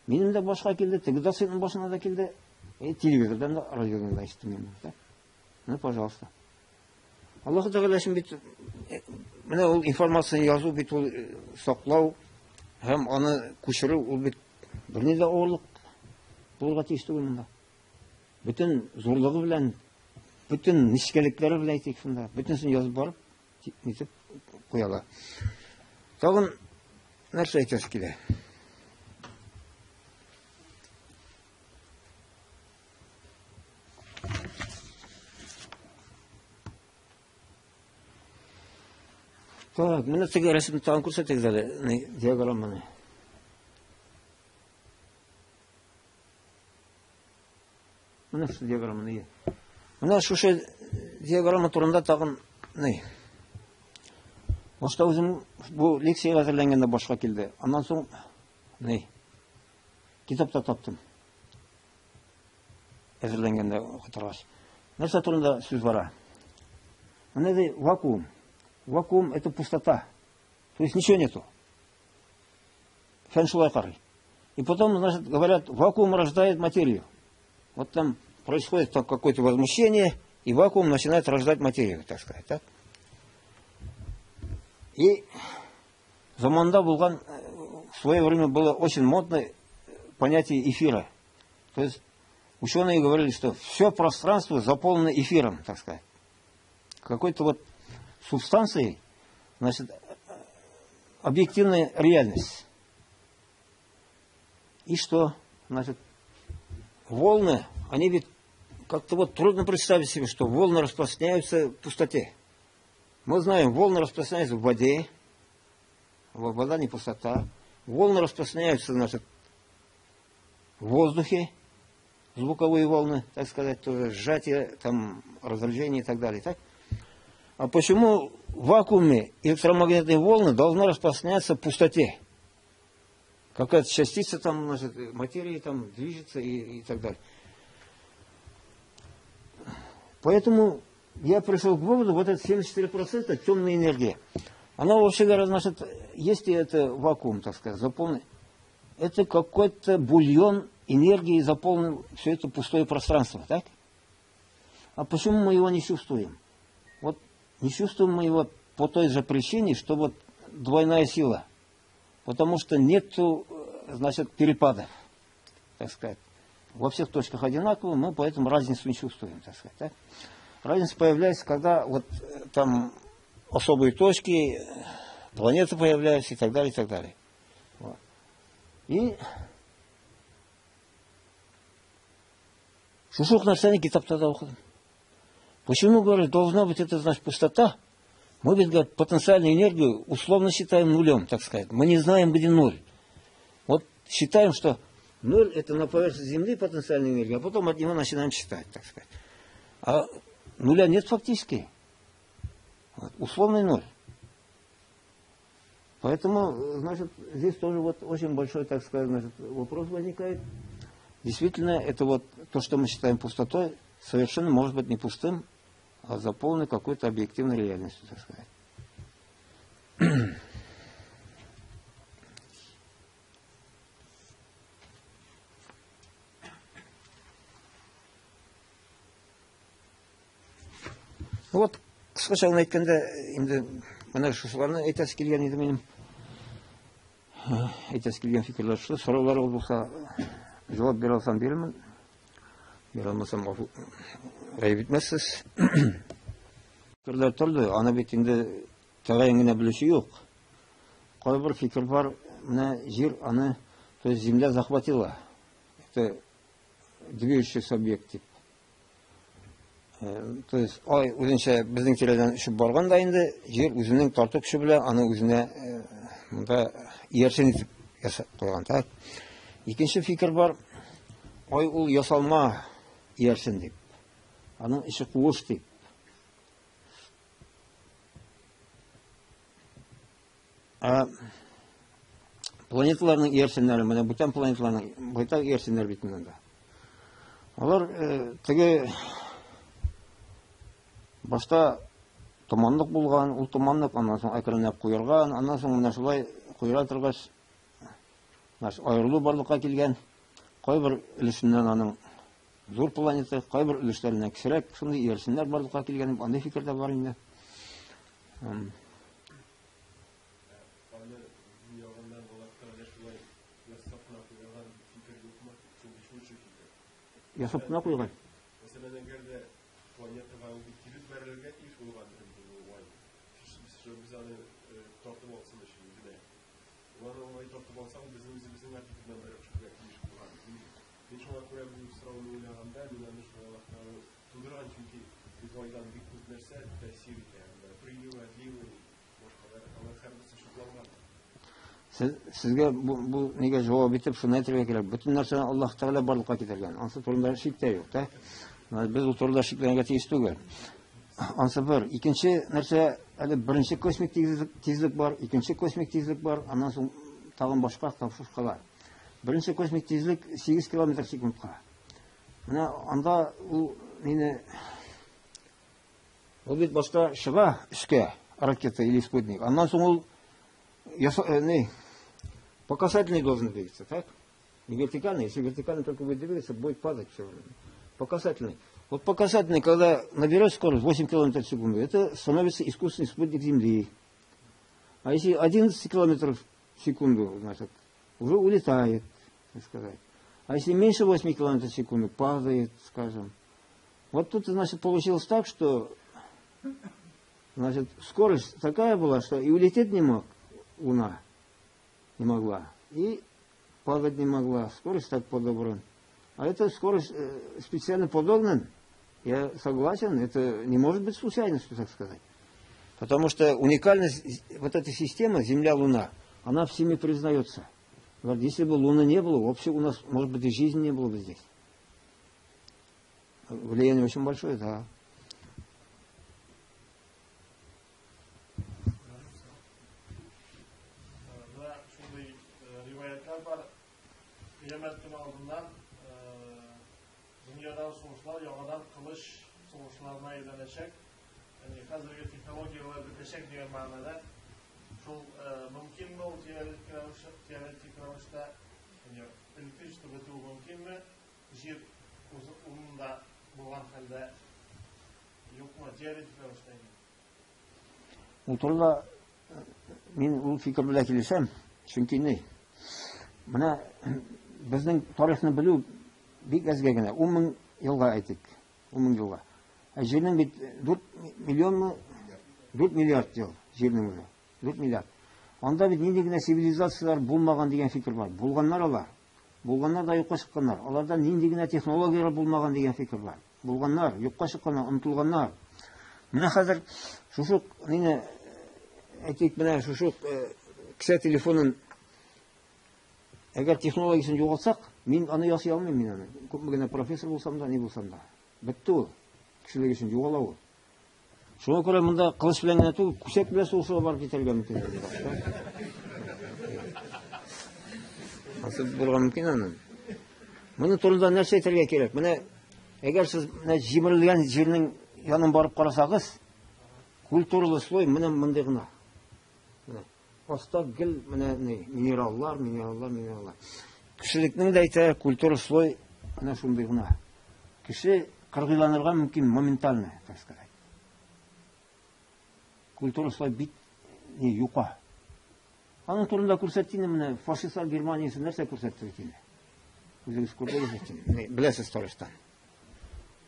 [SPEAKER 2] минем дә башка килде, теге доцентның башына да килде. И телевизордан да, радиодан да ишеттем мин. Да? Ну, пожалуйста. Аллаһ Тәгалә өчен бит менә ул информацияне язу бит ул саклау һәм аны күчерү ул бит берни дә авырлык булырга тиеш түгел монда. Бөтен зурлыгы белән, бөтен нечкәлекләре белән әйтик шунда, бөтенесен язып барып, нитеп куялар. Тагын нәрсә әйтәсе килә? Так, менә теге рәсемне тагын күрсәтегез әле, диаграмманы. Менә шул диаграмманы. Иә. Менә шушы диаграмма турында тагын ни? Башта үзем бу лекциягә әзерләнгәндә башка килде. Аннан соң ни? Китапта таптым. Әзерләнгәндә укытыргач. Нәрсә турында сүз бара? Менә ди вакуум. Вакуум это пустота. То есть ничего нету. Фән шулай карый. И потом, значит, говорят, вакуум рождает материю. Вот там происходит какое-то возмущение, и вакуум начинает рождать материю, так сказать. Так? И заманда булган, в свое время было очень модно понятие эфира. То есть ученые говорили, что все пространство заполнено эфиром, так сказать. Какой-то вот субстанцией, значит, объективная реальность. И что? Значит, волны, они ведь как-то вот трудно представить себе, что волны распространяются в пустоте. Мы знаем, волны распространяются в воде, вода не пустота. Волны распространяются, значит, в воздухе, звуковые волны, так сказать, тоже сжатие, там, разрежение и так далее. Так? А почему в вакууме электромагнитные волны должны распространяться в пустоте? Какая-то частица там, значит, материи там движется и так далее. Поэтому я пришел к выводу, вот это 74% темная энергия. Она вообще говоря, значит, если это вакуум, так сказать, заполнен, это какой-то бульон энергии заполнил все это пустое пространство, так? А почему мы его не чувствуем? Вот не чувствуем мы его по той же причине, что вот двойная сила. Потому что нету, значит, перепадов, так сказать. Во всех точках одинаково, мы поэтому разницу не чувствуем, так сказать. Так? Разница появляется, когда вот там особые точки, планеты появляются и так далее, и так далее. Вот. И шушы ук нәрсәне китапта да укыдым. Почему, говорят, должна быть это, значит, пустота? Мы ведь, говорят, потенциальную энергию условно считаем нулем, так сказать. Мы не знаем, где ноль. Вот считаем, что ноль это на поверхности Земли потенциальная энергия, а потом от него начинаем считать, так сказать. А нуля нет фактически. Вот, условный ноль. Поэтому, значит, здесь тоже вот очень большой, так сказать, значит, вопрос возникает. Действительно, это вот то, что мы считаем пустотой, совершенно может быть не пустым, а заполненной какой-то объективной реальностью, так сказать. Вот, кыскача гына әйткәндә, инде менә шушыларны әйтәсе килгән иде минем. Әйтәсе килгән фикерләр шул. Сораулар булса, Җавап бирә алсам бирермен. Бирә алмасам гафу гаеп итмәссез. Фикерләр төрле, аны бит инде тәгаен генә белүче юк. Кайбер фикер бар, менә җир аны, то есть земля захватила. Это движущийся объект дип. То есть ай үзенчә безнең тирәдән очып барган да инде, җир үзенең тарту көче белән аны үзенә монда иярчен итеп ясап куйган. Так. Икенче фикер бар, ай ул ясалма иярчен дип. Аның эче куыш дип. Ә планеталарның иярченнәре, менә бүтән планеталарның байтак иярченнәр бит монда. Алар теге башта томанлык булган, ул томанлык аннан соң әкренләп куерган, аннан соң менә шулай куера торгач, аерылу барлыкка килгән. Кайбер өлешеннән аның зур планета, кайбер өлешләреннән кечерәк шундый иярченнәр барлыкка килгән, андый фикер дә бар инде.
[SPEAKER 3] Аны ягыннан Аллаһ шулай ясап кына куйган фикер юкмы? Чөнки шунча фикер.
[SPEAKER 2] Ясап кына куйган.
[SPEAKER 3] Мәсәлән, әгәр дә планетага ул бит килеп бәрелергә тиеш булган инде ул ай. Без аны тартып алсын өчен үзенә. Ул аны алай тартып алса, ул безнең үзебезнең орбитадан бәреп төшәргә тиеш булган. Мин шуңа күрә бу сорауны уйлаганда, мин аны шулай Аллаһ тудырган, чөнки бу айдан бик күп нәрсә тәэсир итә. Приливы, отливы, башкалар, алар һәрберсе шутланган.
[SPEAKER 2] Сезгә бу нигә җавап итеп шуны әйтергә кирәк. Бөтен нәрсәне Аллаһ Тәгалә барлыкка китергән. Ансы турында шик тә юк, та? Без ул турында шикләнергә тиеш түгел. Ансы бер. Икенче нәрсә, әле беренче космик тизлек бар, икенче космик тизлек бар, аннан соң тагын башка башкалар. Беренче космик тизлек 8 километр секундка. Менә анда ул мине ул бит башта чыга өскә ракета или спутник. Аннан соң ул не, по касательной должен двигаться, так? Не вертикальный, если вертикально только будет двигаться, будет падать все время. По касательной. Вот по касательной, когда наберет скорость 8 километров в секунду, это становится искусственный спутник Земли. А если 11 километров в секунду, значит, уже улетает, так сказать. А если меньше 8 километров в секунду, падает, скажем. Вот тут, значит, получилось так, что, значит, скорость такая была, что и улететь не мог Луна, не могла, и падать не могла. Скорость так подобрана. А эта скорость специально подогнана, я согласен, это не может быть случайностью, так сказать. Потому что уникальность вот этой системы Земля-Луна, она всеми признается. Говорит, если бы Луны не было, вообще у нас, может быть, и жизни не было бы здесь. Влияние очень большое, да.
[SPEAKER 4] Кыямәт көне алдыннан дөньядан сугышлар яңадан кылыч сугышларына әйләнәчәк. Ягъни хәзерге технологияләр бетәчәк дигән мәгънәдә. Шул мөмкинме ул теоретик рәвештә? Ягъни электричество бетүе мөмкинме? Җир урынында булган хәлдә юкмы? Теоретик рәвештә инде.
[SPEAKER 2] Ул турыда мин ул фикер белән килешәм, чөнки ни? Менә безнең тарихны белү бик әзгә генә, 10 мең елга әйтик, 10 мең елга. Ә җирнең бит 4 миллионмы? 4 миллиард ел җирнең үзе. 4 миллиард. Анда бит нинди генә цивилизацияләр булмаган дигән фикер бар. Булганнар алар. Булганнар да юкка чыкканнар. Аларда нинди генә технологияләр булмаган дигән фикер бар. Булганнар, юкка чыкканнар, онытылганнар. Менә хәзер шушы мине әйтик, менә шушы кесә телефонын әгәр технологиясен югалтсак, мин аны ясый алмыйм мин аны. Күпме генә профессор булсам да, ни булсам да. Бетте ул. Кешелек өчен югала ул. Шуңа күрә монда кылыч белән генә түгел, күсәк белән сугышуга барып җитәргә мөмкин. Насып булырга мөмкин аның. Моның турында нәрсә әйтергә кирәк? Менә әгәр сез менә җимерелгән җирнең янын барып карасагыз, культуралы слой менә мондый гына. Менә аста гел менә ни, минераллар, минераллар, минераллар. Кешелекнең дә әйтә, культура слой менә шундый гына. Кеше кыргыйланырга мөмкин моментально, так сказать. Культура слой бик ни юка. Аның турында күрсәтте инде менә фашистлар Германиясе нәрсә күрсәтте бит инде. Үзегез күрдегез бит, беләсез тарихтан.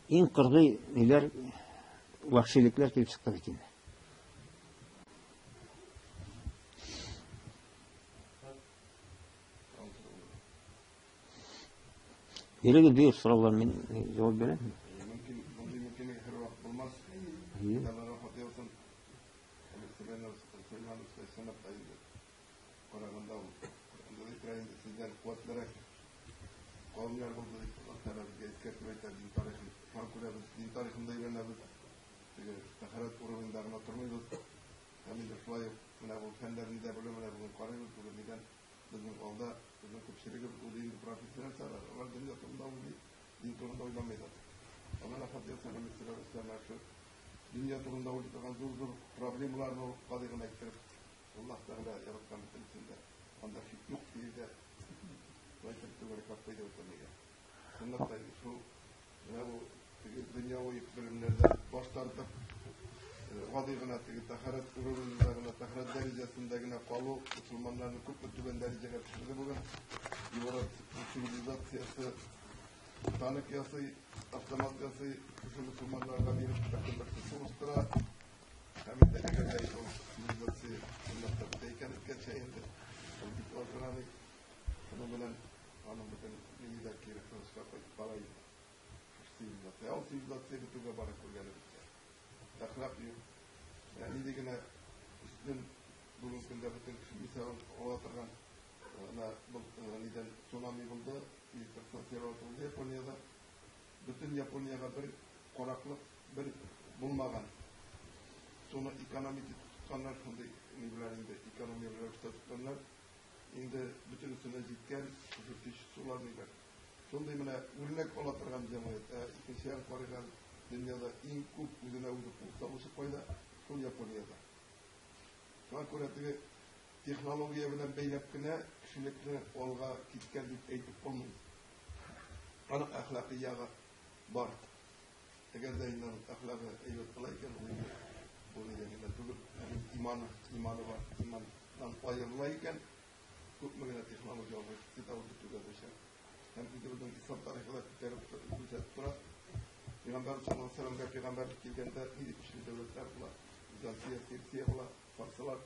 [SPEAKER 2] Иң кыргый ниләр, вәхшилекләр килеп чыкты бит инде. Бирегез, бир сораулар, мин җавап бирәм.
[SPEAKER 1] Мөмкин, мондый мөмкинлек һәрвакыт булмас. Алла рәхмәт яусын. Сөләйман сынап та инде. Караганда ул Коръәндә дә әйтелә инде, сездән куәтлерәк кавемнәр булды дип Аллаһ Тәгалә безгә искәртеп әйтә дин тарихын. Шуңа күрә без дин тарихын да өйрәнәбез. Теге тәһарәт уровеньда гына тормыйбыз. Һәм инде шулай ук менә бу фәннәрне дә белү менә бүген карыйбыз, бүген нидән безнең алда безнең күпчелегебез уйлый инде профессиональ сәгать. Алар дөнья турында уйлый, дин турында уйламый да. Алла рәхмәт яусын, Әләйһиссәлам, шул дөнья турында уйлый торган зур-зур проблемаларны ул гади гына иттереп Аллаһ Тәгалә яраткан бөтенесен дә, анда шик юк диде. Шулай итеп түгәрәкләп куйды бөтенләйгә. Чынлап та инде шул менә бу теге дөньяви белемнәрдән баш тартып, гади гына теге тәһарәт уровеньда гына, тәһарәт дәрәҗәсендә генә калу мөселманнарны күпме түбән дәрәҗәгә төшерде бүген. Европа цивилизациясе танк ясый, автомат ясый, шушы мөселманнарга биреп, бер-берсе сугыштыра. Һәм инде әгәр дә ул цивилизация чынлап та бетә икән, әйткәнчә инде, ул бик азгыран шуның белән аның бөтен нигезе дә кире тынычка кайтып бара инде. Шушы цивилизация. Ул цивилизация бетүгә бара күргәнебезчә. Әхлак юк. Менә нинди генә өстен бүгенге көндә бөтен кеше мисалын ала торган менә бу нидән цунами булды, электр станцияләр атылды Япониядә. Бөтен Япониягә бер караклык бер булмаган. Суны экономить итеп тотканнар, шундый ни белән инде экономия рәвештә тотканнар. Инде бөтенесенә җиткән шушы төче сулар ниләр. Шундый менә үрнәк ала торган җәмгыять. Ә икенче ягын карыйк, дөньяда иң күп үзенә үзе кул салучы кайда? Шул Япониядә. Шуңа күрә теге технология белән бәйләп кенә кешелекне алга киткән дип әйтеп булмый. Аның әхлакый ягы бар. Әгәр дә инде аның әхлагы әйбәт була икән, ул инде бу нидән генә түгел, аның иманы, иманы бар, иманнан аерыла икән, күпме генә технология алга китсә дә, ул бетүгә дучар. Һәм үзебезнең ислам тарихы да күтәреп күрсәтеп тора. Пәйгамбәр саллаллаһу алейһи вәсәлләмгә пәйгамбәрлек килгәндә нинди көчле дәүләтләр була? Византия, Персия була, фарсылар.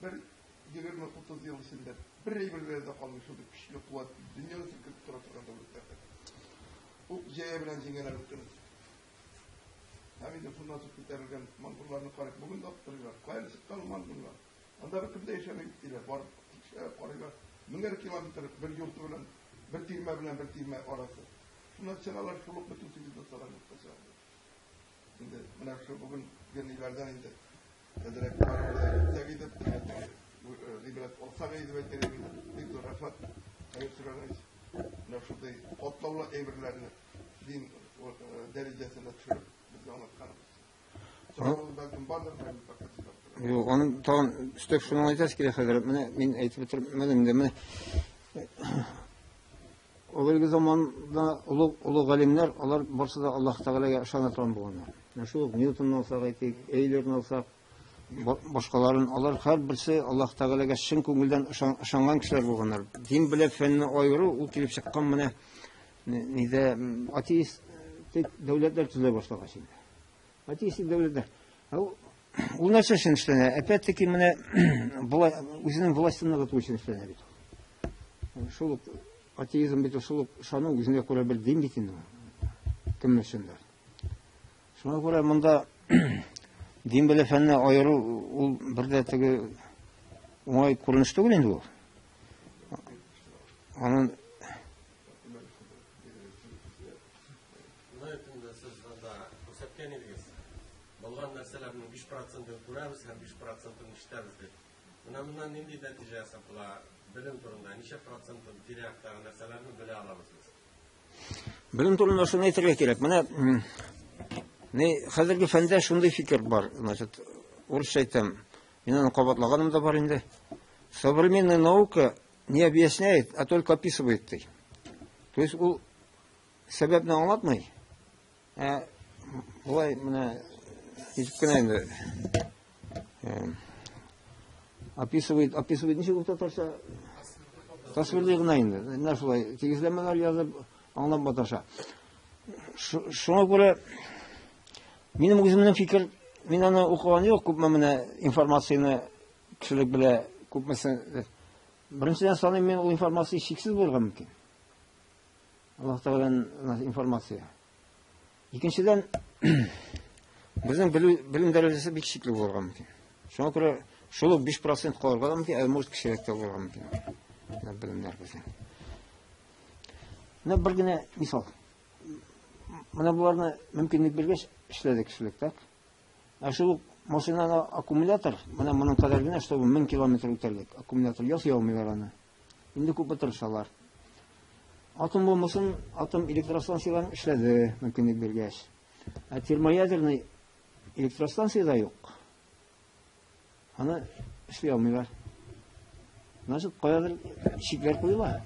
[SPEAKER 1] Бер 20-30 ел эчендә бер әйберләре дә калмый, шундый көчле куәт, дөньяны селкетеп тора торган дәүләтләр. Ук җәя белән җиңәләр бөтенесе. Һәм инде шуннан соң күтәрелгән монголларны карыйк, бүген дә аптырыйлар. Каян чыккан монголлар? Анда беркем дә яшәми бит диләр. Барып тикшерә, карыйлар. Меңәр километр бер йорты белән, бер тирмә белән бер тирмә арасы. Шуннан чыгалар, шул ук бөтен цивилизацияләр юкка чыга. Инде менә шул бүгенге ниләрдән инде әзрәк барыбер иде, гыйбрәт алсак иде әйтер идем. Бик зур рәхмәт. Хәер сорагыз. Менә шундый катлаулы әйберләрне дин дәрәҗәсенә төшереп безгә аңлатканыгыз. Соравыгыз бәлкем бардыр, мин пока сөйләп торам.
[SPEAKER 2] Юк, аның тагын өстәп шуны әйтәсе килә хәзер. Менә мин әйтеп бетермәдем инде. Менә Әүвәлге заманда олуг олуг галимнәр, алар барсы да Аллаһ Тәгаләгә ышана торган булганнар. Менә шул ук Ньютонны алсак әйтик, Эйлерны алсак, башкаларын, алар һәрберсе Аллаһ Тәгаләгә чын күңелдән ышанган кешеләр булганнар. Дин белән фәнне аеру ул килеп чыккан менә нидә атеистик дәүләтләр төзелә башлагач инде. Атеистик дәүләтләр. Ул нәрсә өчен эшләнә? Опять-таки менә үзенең властен ныгыту өчен эшләнә бит. Шул ук атеизм бит шул ук ышану үзенә күрә бер дин бит инде. Кем өчендер. Шуңа күрә монда дин белән фәнне аеру ул бер дә теге уңай күренеш түгел инде ул. Анын
[SPEAKER 3] Менә инде сез анда күрсәткән идегез. Булган нәрсәләрнең 5 процентын күрәбез һәм 5 процентын ишетәбез дип. Менә моннан нинди нәтиҗә ясап була? Белем турында ничә процентын тирә-яктагы нәрсәләрне белә алабыз без?
[SPEAKER 2] Белем турында шуны әйтергә кирәк. Менә не хәзерге фәндә шундый фикер бар. Значит, урысча әйтәм. Мин аны кабатлаганым да бар инде. Современная наука не объясняет, а только описывает. То есть ул сәбәпне аңлатмый. Ә болай менә ничек кенә инде описывает, описывает ничек ул татарча? Тасвирлый гына инде. Менә шулай тигезләмәләр язып аңлап маташа. Шуңа күрә минем үземнең фикер, мин аны укыган юк, күпме менә информацияне кешелек белә, күпмесе. Беренчедән саныйм мин ул информация чиксез булырга мөмкин. Аллаһ Тәгаләнең информация. Икенчедән, безнең белү, белем дәрәҗәсе бик чикле булырга мөмкин. Шуңа күрә шул ук 5% калырга да мөмкин, ә может кечерәк тә булырга мөмкин. Менә белемнәр безнең. Менә бер генә мисал. Менә боларны мөмкинлек биргәч эшләде кешелек, так? Ә шул ук машинаны аккумулятор, менә моның кадәр генә, чтобы 1000 километр үтәрлек аккумулятор ясый алмыйлар аны. Инде күпме тырышалар. Атом бомбасын, атом электростанцияләрен эшләде, мөмкинлек биргәч. Ә термоядерный электростанция да юк. Аны эшли алмыйлар. Значит, каядыр чикләр куела.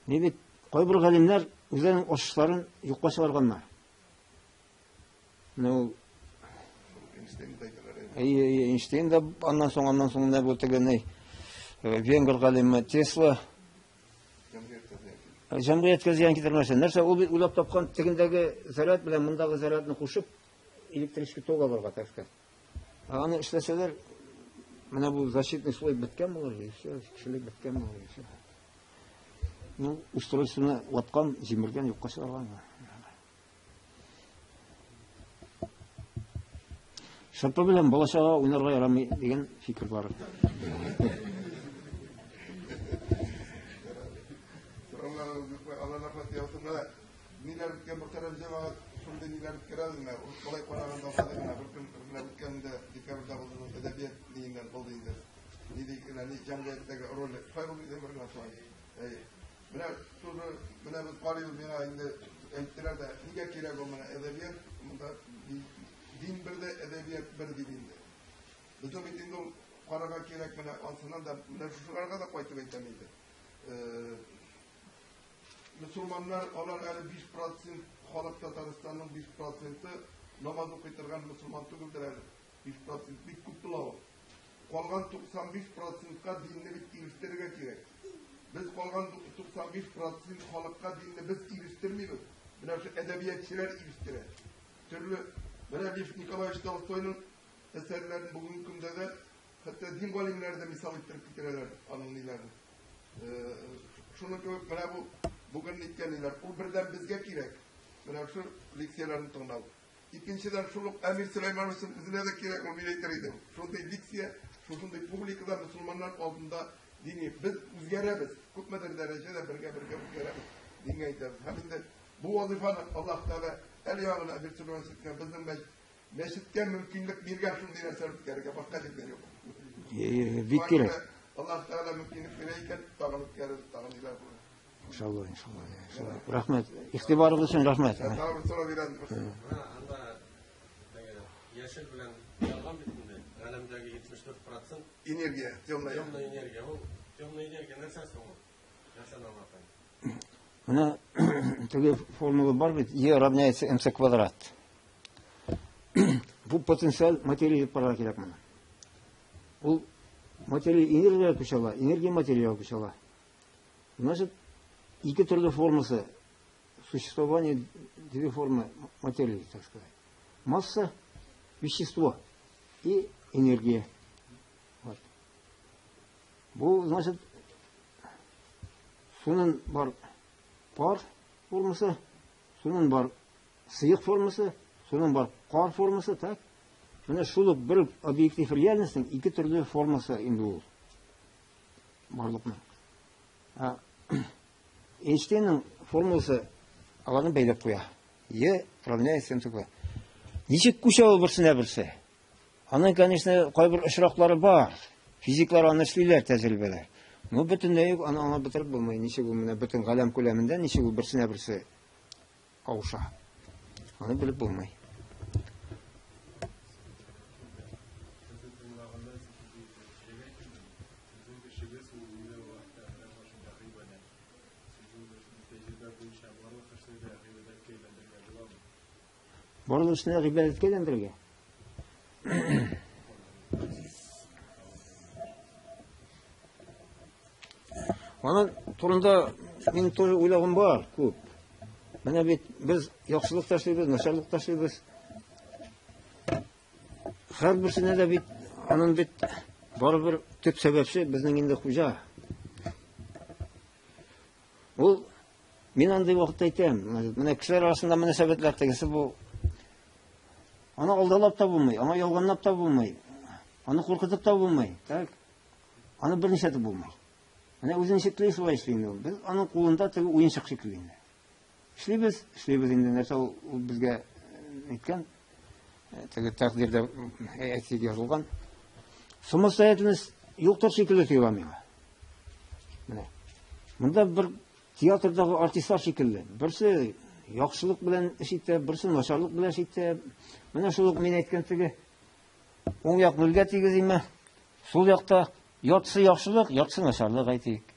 [SPEAKER 2] Не бит, кайбер галимнәр үзләренең ачышларын юкка чыгарганнар. Менә ул Әйе, әйе, Эйнштейн да аннан соң, аннан соң менә бу теге ни, венгр галиме Тесла. Җәмгыятькә зыян китермәсен. Нәрсә, ул бит уйлап тапкан тегендәге заряд белән мондагы зарядны кушып, электрический ток алырга, так сказать. Ә аны эшләсәләр, менә бу защитный слой беткән булыр, и все, кешелек беткән булыр, и все. Ну, устройствоны ваткан, җимергән, юкка чыгарган. Шырпы белән бала-чага уйнарга ярамый дигән фикер бар.
[SPEAKER 1] Алла рәхмәт яусын. Менә ниләр үткән мөхтәрәм җәмәгать, шундый ниләр үткәрәбез менә. Ул шулай караганда гади генә бер көн менә үткәндә декабрьдә булды әдәбият диеннән булды инде. Ни ди, ни җәмгыятьтәге роле. Шулай булды инде бер генә шулай. Әйе. Менә шуны менә без карыйбыз, миңа инде әйттеләр дә, нигә кирәк ул менә әдәбият, монда дин бер дә, әдәбият бер дип инде. Безнең бит инде ул карарга кирәк менә ансыннан да, менә шушыларга да кайтып әйтәм инде. Мөселманнар, алар әле 5% халык Татарстанның 5% намаз укый торган мөселман түгелдер әле. 5% бик күп була ул. Калган 95 процентка динне бит ирештерергә кирәк. Без калган 95 процент халыкка динне без ирештермибез. Менә шул әдәбиятчылар ирештерә. Төрле менә Лев Николаевич Толстойның әсәрләрен бүгенге көндә дә хәтта дин галимнәре дә мисал иттереп китерәләр аның ниләрен. Шуның кебек менә бу бүген ниткән ниләр. Ул бердән безгә кирәк. Менә шул лекцияләрне тыңлау. Икенчедән, шул ук Әмир Сөләймановичның үзенә дә кирәк ул, мин әйтер идем. Шундый лекция, шушындый публикада мөселманнар алдында дини. Без үзгәрәбез, күпмедер дәрәҗәдә бергә-бергә үзгәрәбез, дингә әйтәбез. Һәм инде бу вазифаны Аллаһ Тәгалә әле ягына Әмир Сөләйманович әйткән, безнең мәчеткә мөмкинлек биргән шундый нәрсә үткәрергә, башка җирдә юк.
[SPEAKER 2] Бик кирәк.
[SPEAKER 1] Аллаһ Тәгалә мөмкинлек бирә икән, тагын үткәрербез, тагын ниләр булыр.
[SPEAKER 2] Иншалла, иншалла. Иншалла. Рәхмәт. Игътибарыгыз өчен рәхмәт.
[SPEAKER 1] Тагын бер сорау бирәм.
[SPEAKER 3] Менә анда теге яшел белән язган бит инде. Галәмдәге 74%
[SPEAKER 1] энергия, темная.
[SPEAKER 3] Темная энергия. Ул темная энергия нәрсә соң ул? Нәрсәне аңлата?
[SPEAKER 2] Менә теге формула бар бит, E равняется mc квадрат. Бу потенциаль материя дип карарга кирәк моны. Ул материя энергиягә күчә ала, энергия материягә күчә ала. Значит, ике төрле формасы существование две формы материи, так сказать. Масса, вещество и энергия. Вот. Бу, значит, суның бар пар формасы, суның бар сыек формасы, суның бар кар формасы, так? Менә шул ук бер объектив реальностьның ике төрле формасы инде ул. Барлыкның. Ә Эйнштейнның формуласы аларны бәйләп куя. Е равняется МЦ квадрат. Ничек күчә ул берсенә берсе? Аның, конечно, кайбер очраклары бар. Физиклар аны эшлиләр тәҗрибәләр. Но бөтенләй үк аны аңлап бетереп булмый. Ничек ул менә бөтен галәм күләмендә ничек ул берсенә берсе авыша. Аны белеп булмый. Барлык эшне гыйбадәткә әйләндерергә. Аның турында мин тоже уйлагым бар күп. Менә бит без яхшылык та эшлибез, начарлык та эшлибез. Һәрберсенә дә бит аның бит барыбер төп сәбәпче безнең инде хуҗа. Ул мин андый вакытта әйтәм, менә кешеләр арасында мөнәсәбәтләр тегесе бу аны алдалап та булмый, аңа ялганлап та булмый, аны куркытып та булмый. Так. Аны берничә дә булмый. Менә үзе ничек тели, шулай эшли инде ул. Без аның кулында теге уенчык шикелле инде. Эшлибез, эшлибез инде нәрсә ул, ул безгә әйткән, теге тәкъдирдә әйтеп язылган. Самостоятельность юктыр шикелле тоела миңа. Менә. Монда бер театрдагы артистлар шикелле. Берсе яхшылык белән эш итә, берсе начарлык белән эш итә. Менә шул ук мин әйткән теге уң як нульгә тигез име? Сул якта яртысы яхшылык, яртысы начарлык әйтик.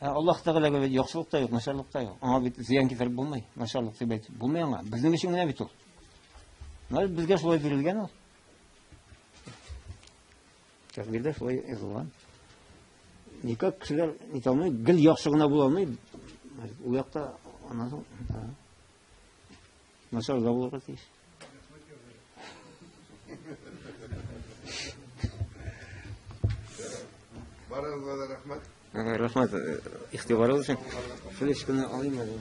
[SPEAKER 2] Ә Аллаһ Тәгаләгә бит яхшылык та юк, начарлык та юк. Аңа бит зыян китереп булмый, начарлык дип әйтеп булмый аңа. Безнең өчен генә бит ул. Менә безгә шулай бирелгән ул. Тәкъдирдә шулай язылган. Никак кешеләр нитә алмый, гел яхшы гына була алмый. Ул якта аннан соң начар да булырга тиеш.
[SPEAKER 1] Барыгызга да рәхмәт.
[SPEAKER 2] Рәхмәт игътибарыгыз өчен. Флешканы алыйм әле.